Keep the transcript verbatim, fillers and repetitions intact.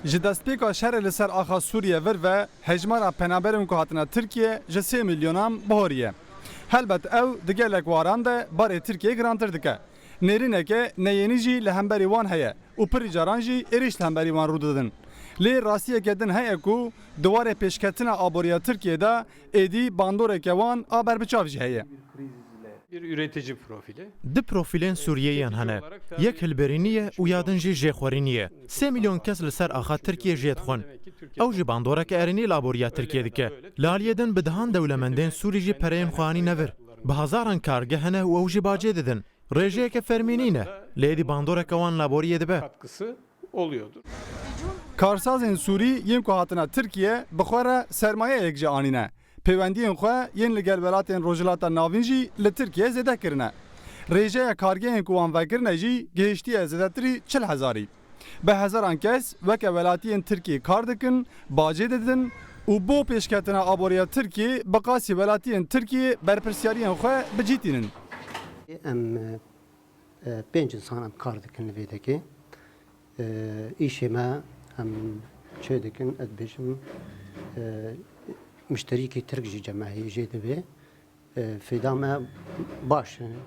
Ji destpêka şerê li ser axa Sûriye vir ve hejmara penaberên ku hatine Tirkiye ji sê milyonan bihoriye. Helbet ew di gelek waran de barê Tirkiyê girantir dike. Nêrîneke neyênî jî li hemberî wan heye û pirî caran jî êrîş li hemberî wan rû didin. Lê rastiyeke din heye ku di warê pêşketina aboriya Tirkiyê de êdî bandoreke wan a berbiçav jî heye. Bir üretici profili. Du profîlên Sûriyeyan hene. Yek hilberînî ye û ya din jî jêxwerînî ye. Sê milyon kes li ser axa Tirkiyê jê dixwin. Ew jî bandoreke erênî li aboriya Tirkiyê dike. Li aliyê din bi dehan dewlemendên Sûrî jî pereyên xwe anîne vir. Bi hezaran kargeh hene û ew jî bacê didin. Rêjeyeke fermî nîne. Lê êdî bandoreke wan li aboriyê dibe. Katkısı oluyordur. Karsazên Sûrî yên ku hatine Tirkiye bi xwe re sermayeyek jî anîne. Pêwendiyên xwe yên li gel welatên Rojhilata Navîn jî li Tirkiye zêde kirine. Rêjeya kargehên ku wan vekirine jî gihiştiye zêdetirî çil hezarî. Bi hezaran kes weke welatiyên Tirkiyê kar dikin, bacê didin û bo pêşketina aboriya Tirkiyê bi qasî welatiyên Tirkiyê berpirsiyariyên xwe bi cî tînin. Em e, e, pênc insan em kar dikin li vê dekê. E, Îşê me em çê dikin, ez dibêjim, e, mişterîkî Tirk jî cemehî jê divê. E, Fêda me baş e,